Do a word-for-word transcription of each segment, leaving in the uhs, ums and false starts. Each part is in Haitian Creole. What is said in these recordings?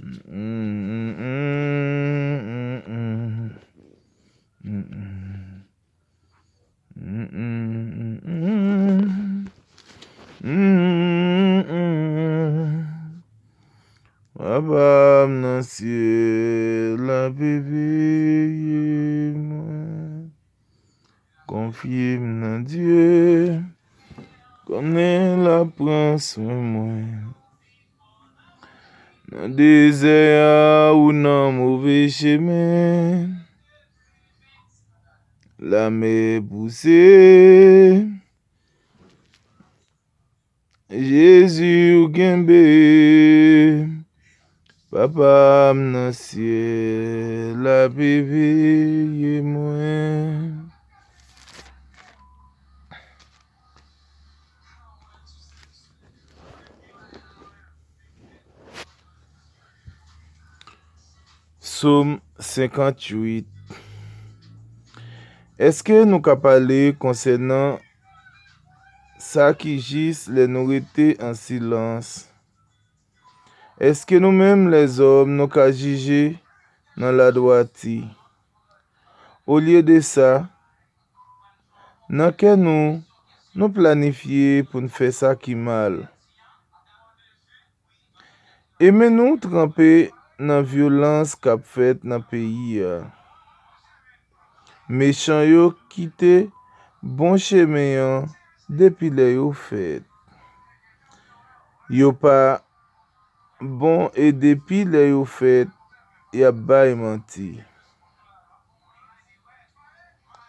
Papa m nan syèl la, ap veye mwen. Konfye m nan Dye, konnen l ap pran swen mwen. Nan dezè a ou nan move chemen, lamè pouse. Jezi ou kenbe, Papa m nan syèl la, ap veye mwen. Sòm senkantuit. Èske nou ka pale konsènan sa ki jis lè nou rete an silans? Èske nou menm lèzòm nou ka jije nan ladwati? Olye de sa, nan kè nou, nou planifye pou n fè sa ki mal. E men nou tranpe nan vyolans k ap fèt nan peyi a. Mechan yo kite bon chemen an depi lè yo fèt. Yo pa bon e depi lè yo fèt, y ap bay manti.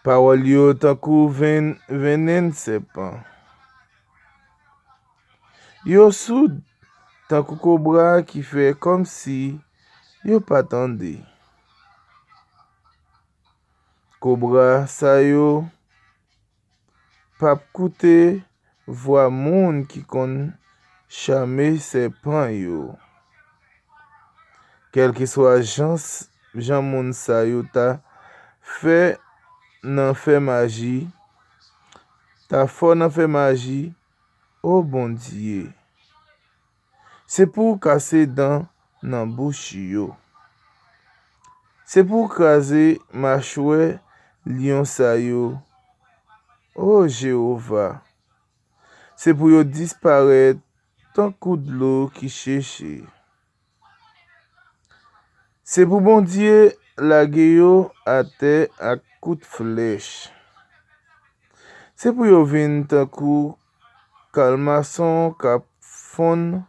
Pawòl yo tankou ven-, vennen sèpan. Yo soud tankou kobra ki fè kòmsi yo pa tande. Kobra sa yo p ap koute vwa moun ki konn chame sèpan yo. Kèlkeswa jan s-, jan moun sa yo ta fè nan fè maji, ta fò nan fè maji, o Bondye, se pou w kase dan nan bouch yo. Se pou w kraze machwè lyon sa yo, o Jewova. Se pou yo disparèt tankou dlo ki cheche. Se pou Bondye lage yo atè ak kout flèch. Se pou yo vin tankou kalmason k ap fonn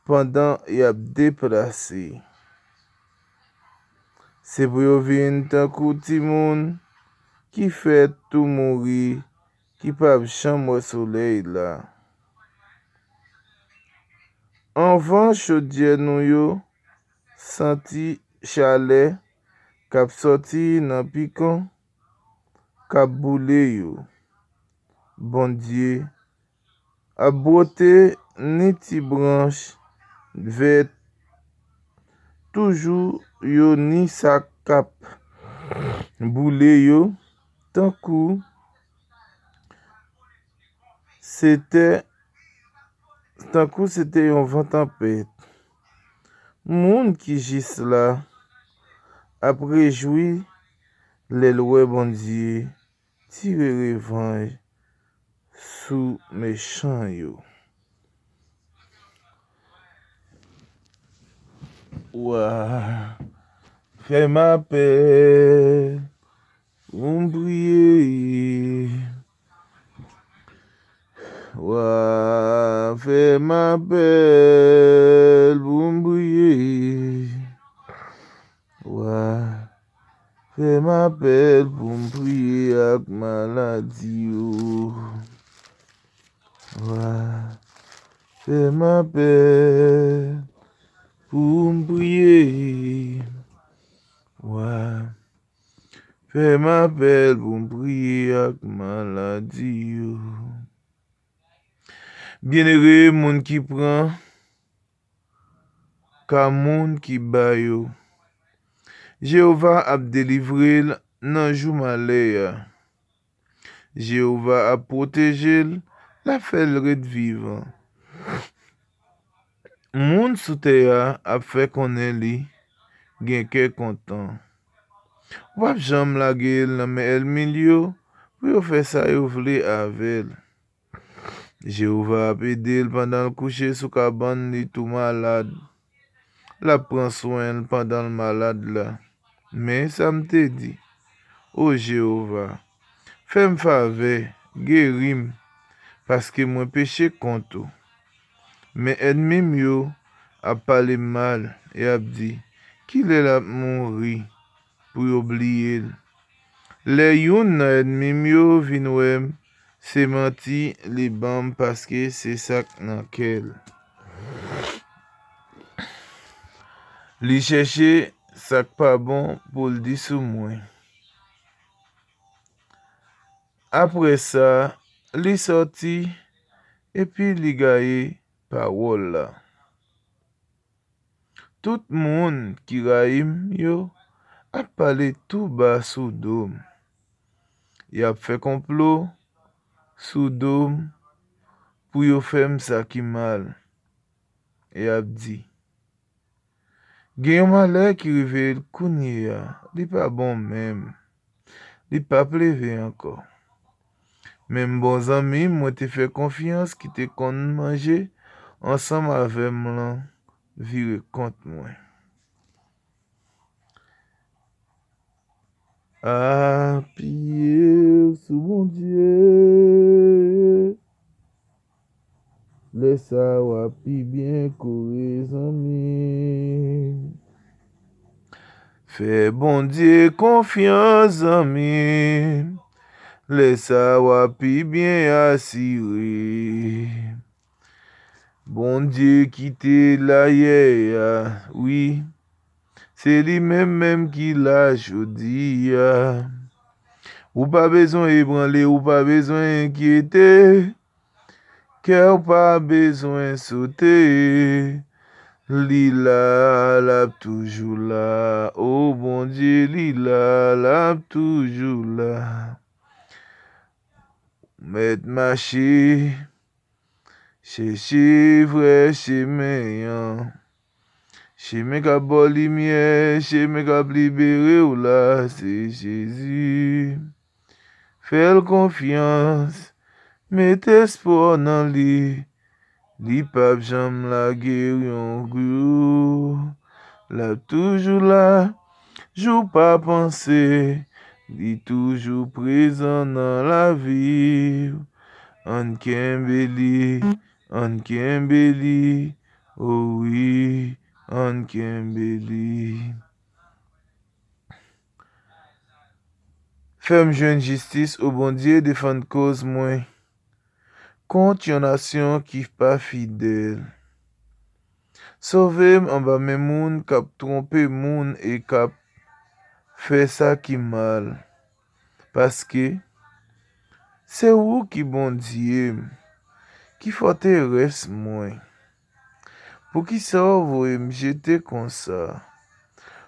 pandan y ap deplase. Se pou yo vin tankou timoun ki fèt tou mouri, ki p ap janm wè solèy la. Anvan chodyè nou yo santi chalè k ap sòti nan pikon k ap boule yo. Bondye ap bwote ni ti branch vèt toujou yo ni sa k ap boule yo, tankou se te, tankou se te yon van tanpèt. Moun ki jis la ap rejwi lè l wè Bondye tire revanj sou mechan yo. Wa, fè m apèl pou m priye. Wa, fè m apèl pou m priye. Wa, fè m apèl pou m priye ak maladi yo. Wa, fè m apèl pou m priye. Wa, fè m apèl pou m priye ak maladi yo. Byenere moun ki pran ka moun ki ba yo. Jewova ap delivre l nan jou malè a. Jewova ap pwoteje l, l ap fè l ret vivan. moun sou tè a ap fè konnen li gen kè kontan. Ou p ap janm lage l nan men ènmi l yo pou yo fè sa yo vle avè l. Jewova ap ede l pandan l kouche sou kabann li tou malad. L ap pran swen l pandan l malad la. Men sa m te di, O Jewova, fè m favè, geri m, paske mwen peche kont ou. Men ènmi m yo ap pale m mal e ap di, Kilè l ap mouri pou yo bliye l? Lè youn nan ènmi m yo vin wè m, se manti li ban m paske se sa k nan kè l. Li chèche sa k pa bon pou l di sou mwen. Apre sa, li sòti epi li gaye pawòl la. Tout moun ki rayi m yo ap pale tou ba sou do m. Y ap fè konplo sou do m pou yo fè m sa ki mal. Y ap di, Gen yon malè ki rive l kounye a, li pa bon menm. Li p ap leve ankò. Menm bon zanmi m mwen te fè konfyans ki te konn manje ansanm avè m lan vire kont mwen. Apiye w sou Bondye. Lè sa a w ap pi byen kore zanmi. Fè Bondye konfyans zanmi. Lè sa a w ap pi byen asire. Bondye ki te la yè a, wi. Se li menm menm ki la jodi a. Ou pa bezwen ebranle, ou pa bezwen enkyete. Kè w pa bezwen sote. Li la, l ap toujou la. O Bondye, li la, l ap toujou la. Mèt mache. Chèche vrè chemen an. Chemen k ap ba w limyè, chemen k ap libere w la, se Jezi. Fè l konfyans, mete espwa w nan li. Li p ap janm lage w yon jou. L ap toujou la, jou pa panse. Li toujou prezan nan lavi w. Ann kenbe li, ann kenbe li, o wi, ann kenbe li. Fè m jwenn jistis, o Bondye, defann kòz mwen kont yon nasyon ki pa fidèl. Sove m anba men moun k ap twonpe moun e k ap fè sa ki mal. Paske se ou ki Bondye m, ki fòterès mwen. Poukisa w voye m jete konsa?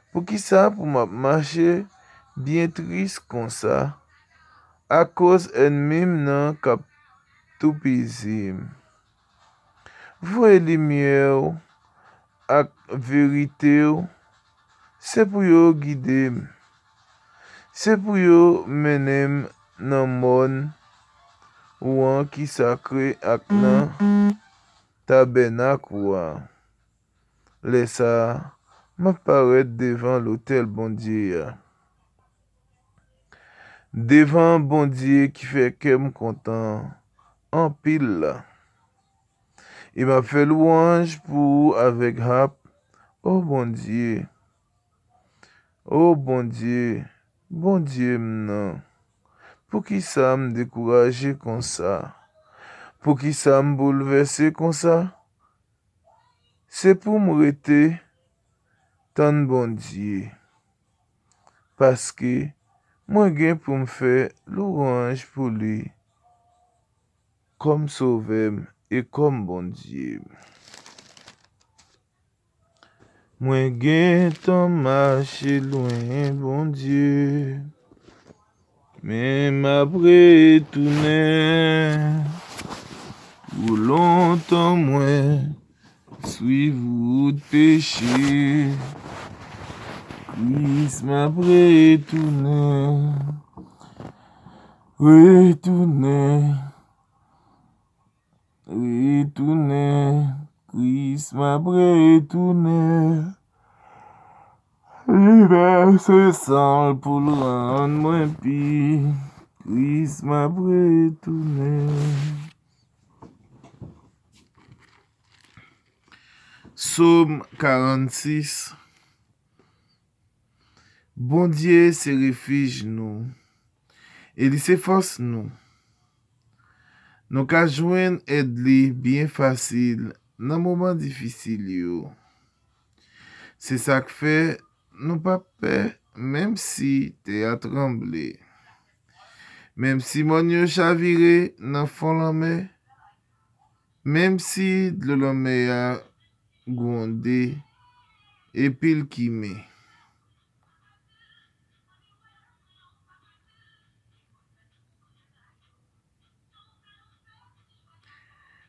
Poukisa pou m ap mache byen tris konsa akoz ènmi m nan k ap toupizi m? Voye limyè w ak verite w, se pou yo gide m. Se pou yo mennen m nan mòn ou an ki sakre ak nan tabènak ou a. Lè sa a, m ap parèt devan lotèl Bondye a. Devan Bondye ki fè kè m kontan anpil la. E m ap fè lwanj pou ou avèk hap, o Bondye. O Bondye, Bondye m nan, poukisa m dekouraje konsa? Poukisa m boulvèse konsa? Se pou m rete tann Bondye, paske mwen gen pou m fè lwanj pou li kòm Sovè m e kòm Bondye m. Mwen gentan mache lwen, Bondye, men m ap retounen. Twò lontan mwen swiv wout peche. Kris m ap retounen, retounen, retounen. Kris m ap retounen. Li vèse san l pou l rann mwen pi. Kris m ap retounen. Sòm karannsis. Bondye se refij nou, e li se fòs nou. Nou ka jwenn èd li byen fasil nan moman difisil yo. Se sa k fè nou p ap pè, menm si tè a tranble, menm si mòn yo chavire nan fon lanmè, menm si dlo lanmè a gwonde epi l kimen.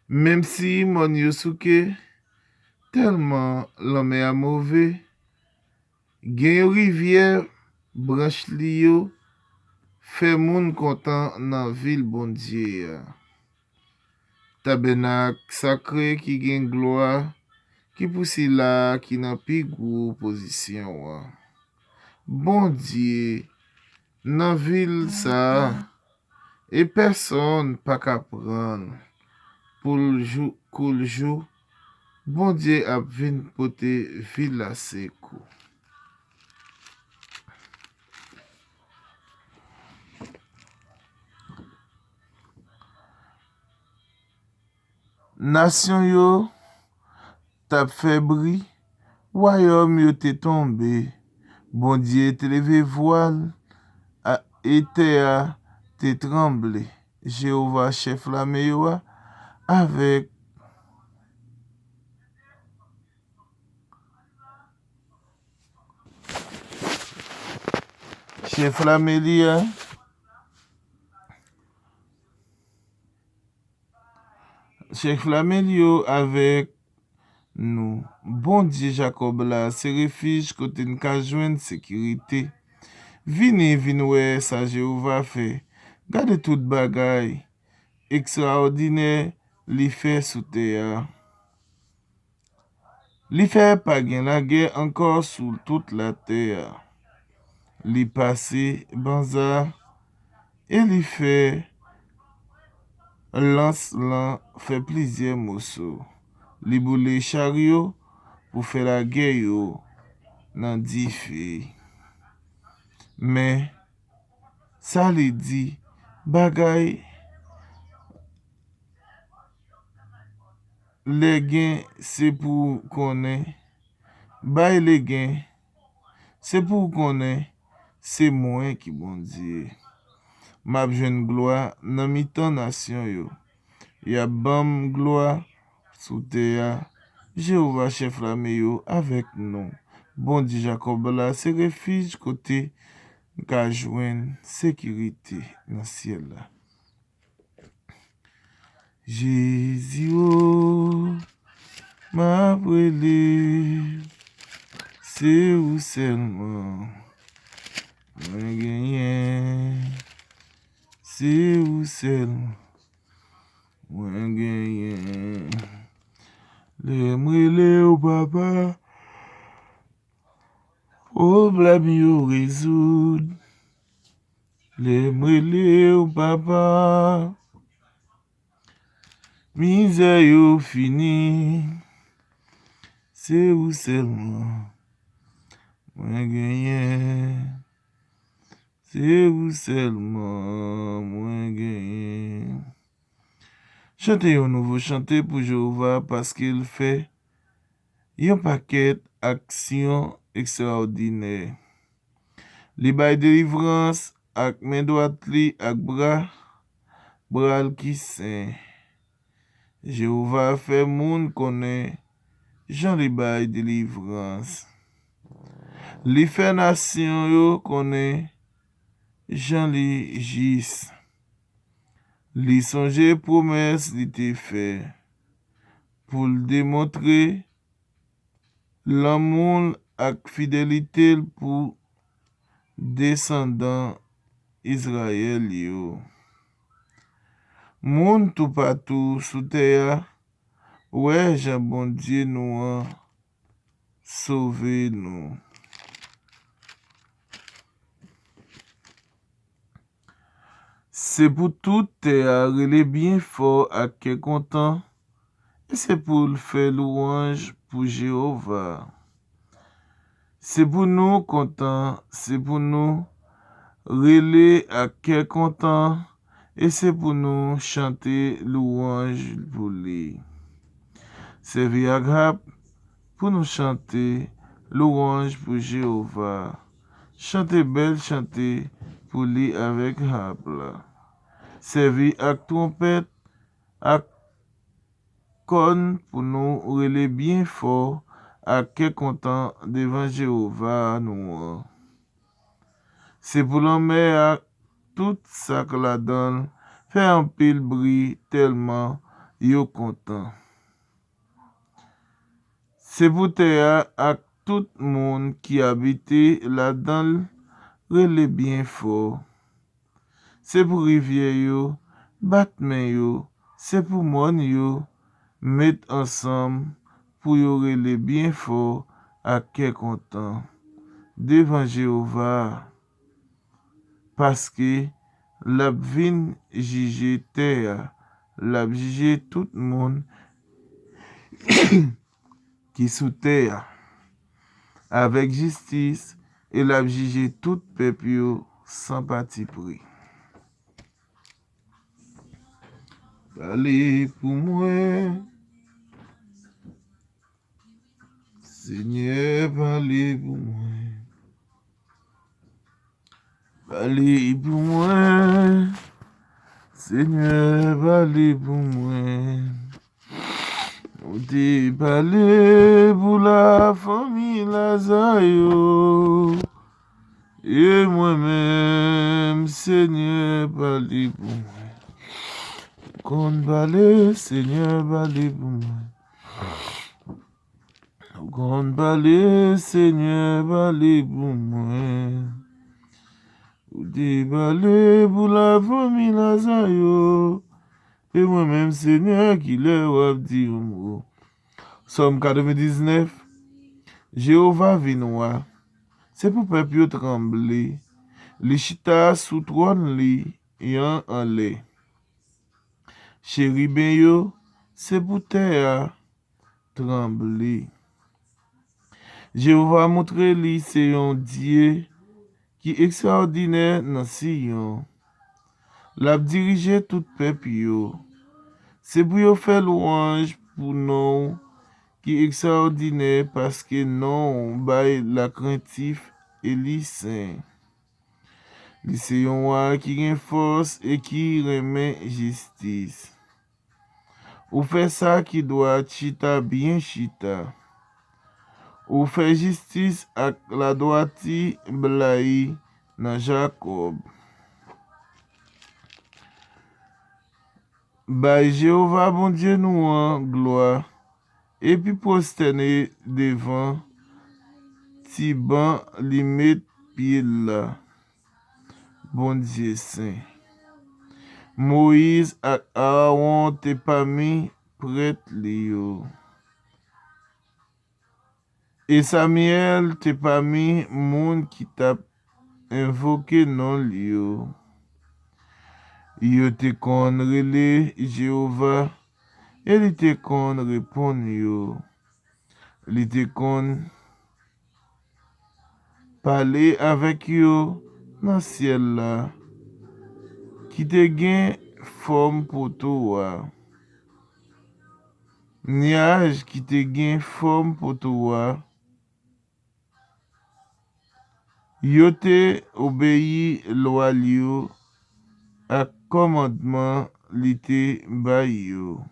Menm si mòn yo souke, tèlman lanmè a move, gen yon rivyè, branch li yo fè moun kontan nan vil Bondye a. Tabènak sakre ki gen glwa, ki pou sila ki nan pi gwo pozisyon an. Bondye nan vil sa a, e pèsonn pa ka pran l. Pou l jou, kou l jou, Bondye ap vin pote vil la sekou. Nasyon yo t ap fè bri, wayòm yo te tonbe. Bondye te leve vwa l, a, e tè a te tranble. Jewova, Chèf lame yo a, avèk Chèf lame li a, Chèf lame li yo avèk nou. Bondye Jakòb la se refij kote n ka jwenn sekirite. Vini, vin wè sa Jewova fè. Gade tout bagay ekstraòdinè li fè sou tè a. Li fè pa gen lagè ankò sou tout latè a. Li pase banza e li fè lans lan fè plizyè moso. Li boule charyo pou fè lagè yo nan dife. Men, sa li di, bagay lè gen, se pou w konnen, bay lè gen, se pou w konnen, se mwen ki Bondye. M ap jwenn glwa nan mitan nasyon yo. Y ap ban m glwa sou tè a. Jewova, Chèf lame yo, avèk nou. Bondye Jakòb la se refij kote n ka jwenn sekirite nan syèl la. Jezi o, m ap rele, se ou sèlman mwen genyen, se ou sèlman mwen genyen. Lè m rele w, papa, pwoblèm yo rezoud. Lè m rele w, papa, mizè yo fini. Se ou sèlman mwen genyen. Se ou sèlman mwen genyen. Chante yon nouvo chante pou Jewova, paske l fè yon pakèt aksyon ekstraòdinè. Li bay delivrans ak men dwat li, ak bra, bra l ki sen. Jewova fè moun konnen jan li bay delivrans. Li fè nasyon yo konnen jan li jis. Li sonje pwomès li te fè. pou l demontre lanmou l ak fidelite l pou desandan Izrayèl yo. Moun toupatou sou tè a wè jan Bondye nou an sove nou. Se pou tout tè a rele byen fò ak kè kontan, e se pou l fè lwanj pou Jewova. Se pou nou kontan, se pou nou rele ak kè kontan, e se pou nou chante lwanj pou li. Sèvi ak hap pou nou chante lwanj pou Jewova. Chante bèl chante pou li avèk hap la. Sèvi ak twonpèt, ak kòn pou nou rele byen fò ak kè kontan devan Jewova nou an. Se pou lanmè ak tout sa k ladan l fè anpil bri tèlman yo kontan. Se pou tè a ak tout moun ki abite ladan l rele byen fò. Se pou rivyè yo bat men yo, se pou mòn yo met ansanm pou yo rele byen fò ak kè kontan devan Jewova, paske l ap vin jije tè a, l ap jije tout moun ki sou tè a avèk jistis, e l ap jije tout pèp yo san patipri. Pale pou mwen, Senyè, pale pou mwen. Pale pou mwen, Senyè, pale pou mwen. Ou te pale pou lafanmi Laza yo. E mwen menm, Senyè, pale pou mwen. Ou konn pale, Senyè, pale pou mwen. Ou konn pale, Senyè, pale pou mwen. Ou te pale pou lafanmi Laza yo. E mwen menm, Senyè, kilè w ap di yon mo? Sòm katrevendiznèf. Jewova vin wa. Se pou pèp yo tranble. Li chita sou twòn li an anlè. Cheriben yo, se pou tè a tranble. Jewova montre li se yon Dye ki ekstraòdinè nan Siyon. L ap dirije tout pèp yo. Se pou yo fè lwanj pou non w ki ekstraòdinè, paske non w bay lakrentif e li sen. Li se yon wa ki gen fòs e ki renmen jistis. Ou fè sa ki dwat chita byen chita. Ou fè jistis ak ladwati blayi nan Jakòb. Bay Jewova, Bondye nou an, glwa, epi pwostène devan ti ban li met pye l la. Bondye sen. Moyiz ak Arawon te pami prèt li yo. E Samyèl te pami moun ki t ap envoke non l yo. Yo te konn rele Jewova, e li te konn reponn yo. Li te konn pale avèk yo nan syèl la, ki te gen fòm poto a. Nyaj ki te gen fòm poto a, yo te obeyi lwa l yo ak kòmandman li te bay yo.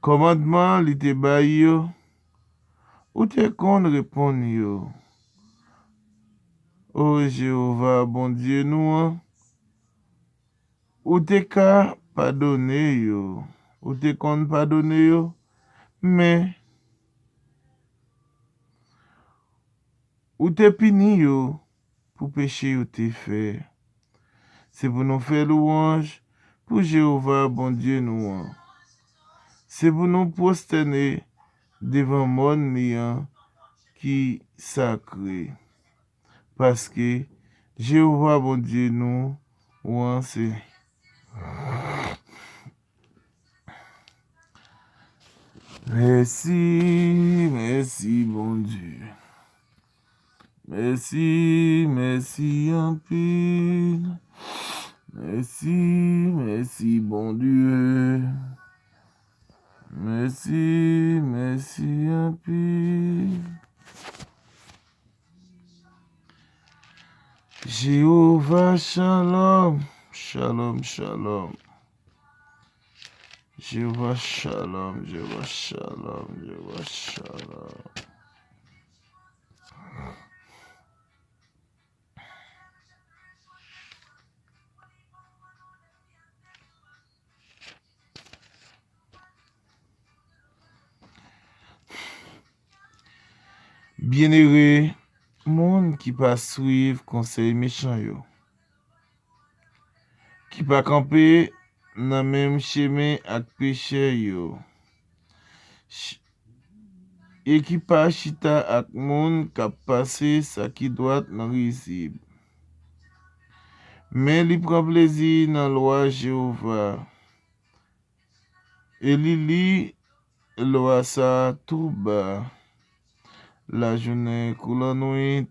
Kòmandman li te bay yo, ou te konn reponn yo. O Jewova, Bondye nou an, ou te ka padone yo. Ou te konn padone yo, men ou te pini yo pou peche yo te fè. Se pou nou fè lwanj pou Jewova, Bondye nou an. Se pou nou pwostène devan mòn li an ki sakre. Paske Jewova, Bondye nou an, se Mèsi, mèsi, Bondye. Mèsi, mèsi anpil. Mèsi, mèsi, Bondye. Mèsi, mèsi anpil. Jewova, shalom, shalom, shalom. Jewova, shalom, Jewova, shalom, Jewova, shalom. Byenere moun ki pa swiv konsèy mechan yo, ki pa kanpe nan menm chemen ak pechè yo, ch- e ki pa chita ak moun k ap pase sa ki dwat nan rizib. Men li pran plezi nan lwa Jewova, e li li lwa sa a tou ba. Lajounen kou lannwit,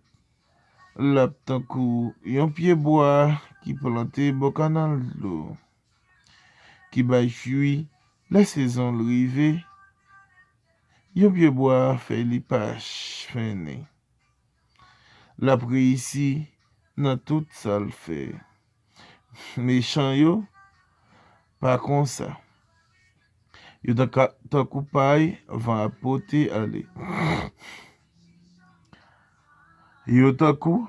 l ap tankou yon pyebwa ki plante bò kanal dlo, ki bay fwi lè sezon l rive. Yon pyebwa fèy li pa ch- fennen. L ap reyisi nan tout sa l fè. Mechan yo pa konsa. Yo tanka- tankou pay van ap pote ale. Yo tankou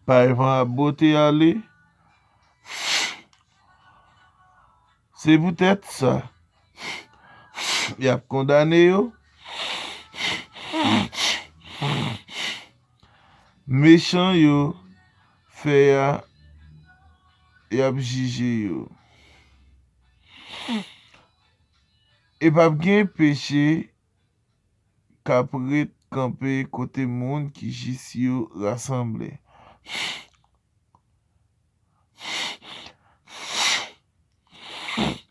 pay van ap pote ale. Se poutèt sa, y ap kondane yo. Mechan yo fè a, y ap jije yo. E p ap gen peche k ap ret kanpe kote moun ki jis yo rasanble.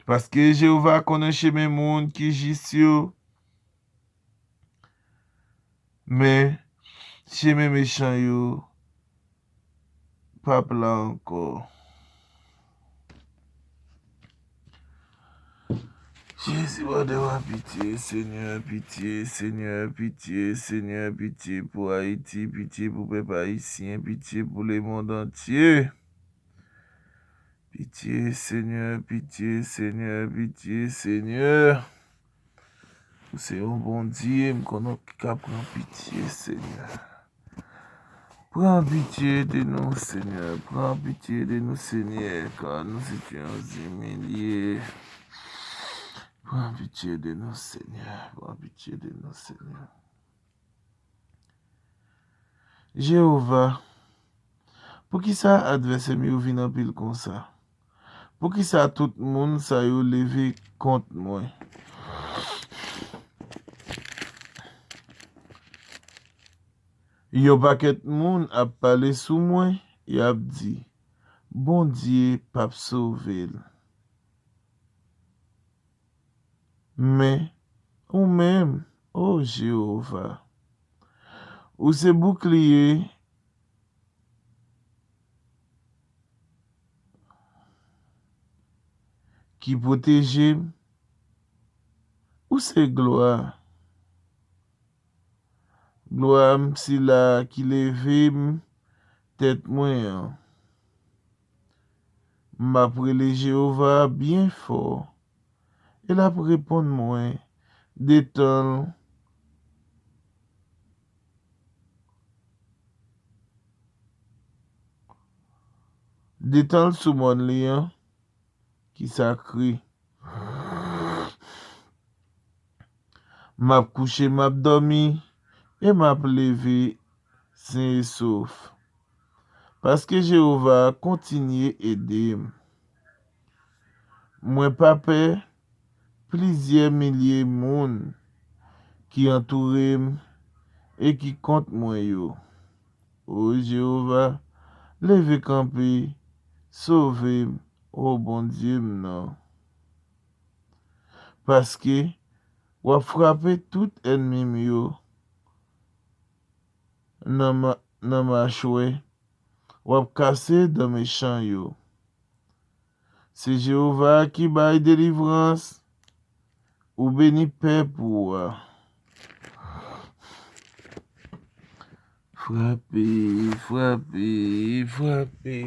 Paske Jewova konnen chemen moun ki jis yo, men chemen mechan yo p ap la ankò. Jezi, Bondye, w a pitye, Senyè, pitye, Senyè, pitye, Senyè, pitye pou Ayiti, pitye pou pèp ayisyen, pitye pou lemonn antye. Pitye, Senyè, pitye, Senyè, pitye, Senyè. Ou se yon Bondye, m konnen w ka pran pitye, Senyè. Pran pitye de nou, Senyè. Pran pitye de nou, Senyè, ka nou se te yon zimilye. Pran pitye de nou, Senyè. Pran pitye de nou, Senyè. Jewova, poukisa advèsè m yo vin anpil konsa? Poukisa tout moun sa yo leve kont mwen? Yon pakèt moun ap pale sou mwen, y ap di, Bondye p ap sove l. Men, ou menm, o Jewova, ou se boukliye ki pwoteje m, ou se glwa. Glwa m, sila ki leve m tèt mwen an. M ap rele Jewova byen fò, e l ap reponn mwen detan l. detan l sou mòn li an ki sakre. M ap kouche, m ap dòmi, e m ap leve sen e sof, paske Jewova kontinye ede m. Mwen pa pè plizyè milye moun ki antoure m e ki kont mwen yo. O Jewova, leve kanpe, sove m, o Bondye m nan. Paske w ap frape tout ènmi m yo nan ma- nan machwè, w ap kase dan mechan yo. Se Jewova ki bay delivrans, ou beni pèp ou a. Frape, frape, frape.